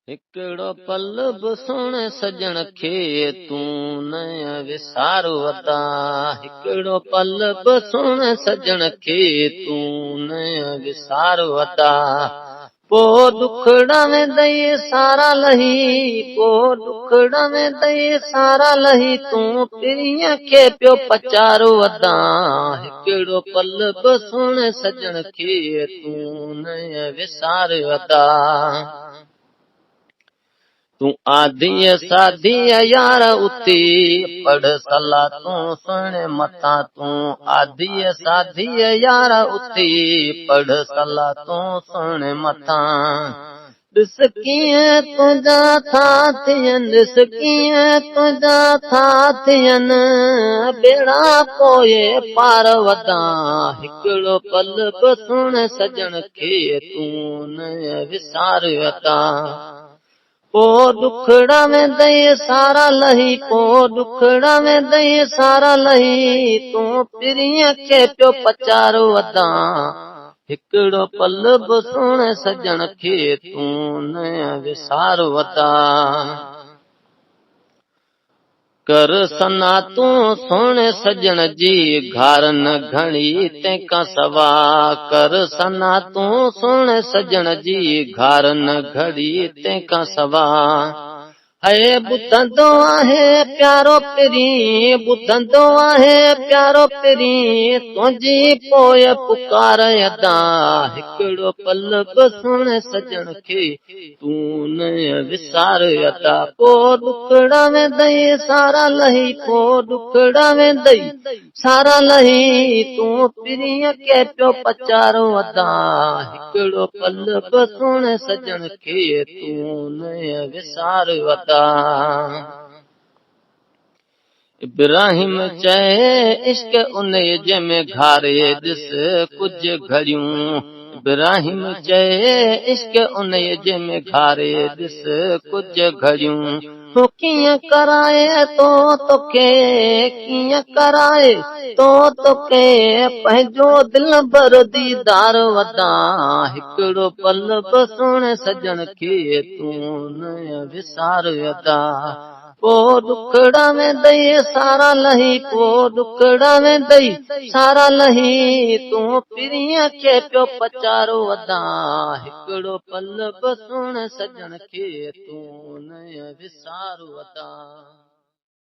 هڪڙو پل به سهڻي سڄڻ کي تون نه وسار ادا. هڪڙو پل به سهڻي سڄڻ کي تون نه وسار ادا. پو ڏکڙا ويندئي سارا لهي، پو ڏکڙا ويندئي سارا لهي، تون پرينء کي پيو پچار ادا. هڪڙو پل به سهڻي سڄڻ کي تون نه وسار ادا. تون آڌيء ساڌيء يار اٿي پڙهه صلاتون سهڻي مٿان، تون آڌيء ساڌيء يار اٿي پڙهه صلاتون سهڻي مٿان. ڏس ڪيئن تنهنجا ٿا ٿين، ڏس ڪيئن تنهنجا ٿا ٿين، ٻيڙا پوء پار وڌان. هڪڙو پل به سهڻي سڄڻ کي تون نه وسار ادا. پو ڏکڙا ويندئي سارا لهي، پو ڏکڙا ويندئي سارا لهي، تون پرينء کي پيو پچار ادا. هڪڙو پل به سهڻي سڄڻ کي تون نه وسار ادا. ڪر ثنا تون سهڻي سڄڻ جي، گهار نه گهڻي تنهن کان سوا. ڪر ثنا تون سهڻي سڄڻ جي، گهار نه گهڙي تنهن کان سوا. هي ٻڌندو آهي پيارو پرين، ٻڌندو آهي پيارو پرين، تنهنجي پوء پڪار ادا. هڪڙو پل به سهڻي سڄڻ کي تون نه وسار ادا. پو ڏکڙا ويندئي سارا لهي، پو ڏکڙا ويندئي سارا لهي، تون پرينء کي پيو پچار ادا. هڪڙو پل به سهڻي سڄڻ کي تون نه وسار ادا. ابراهيم چئي عشق انهيء جنهن ۾ گهاري ڏس ڪجهه گهڙيون. ابراهيم چئي عشق انهيء جنهن ۾ گهاري ڏس ڪجهه گهڙيون. هو ڪيئن ڪرائي تو توکي، ڪيئن ڪرائي تو توکي، پنهنجو دلبر ديدار ادا. هڪڙو پل به سهڻي سڄڻ کي تون نه وسار ادا. پو ڏکڙا ويندئي سارا لهي، پو ڏکڙا ويندئي سارا لهي، تون پرينء کي پيو پچار ادا. هڪڙو پل به سهڻي سڄڻ کي تون نه وسار ادا.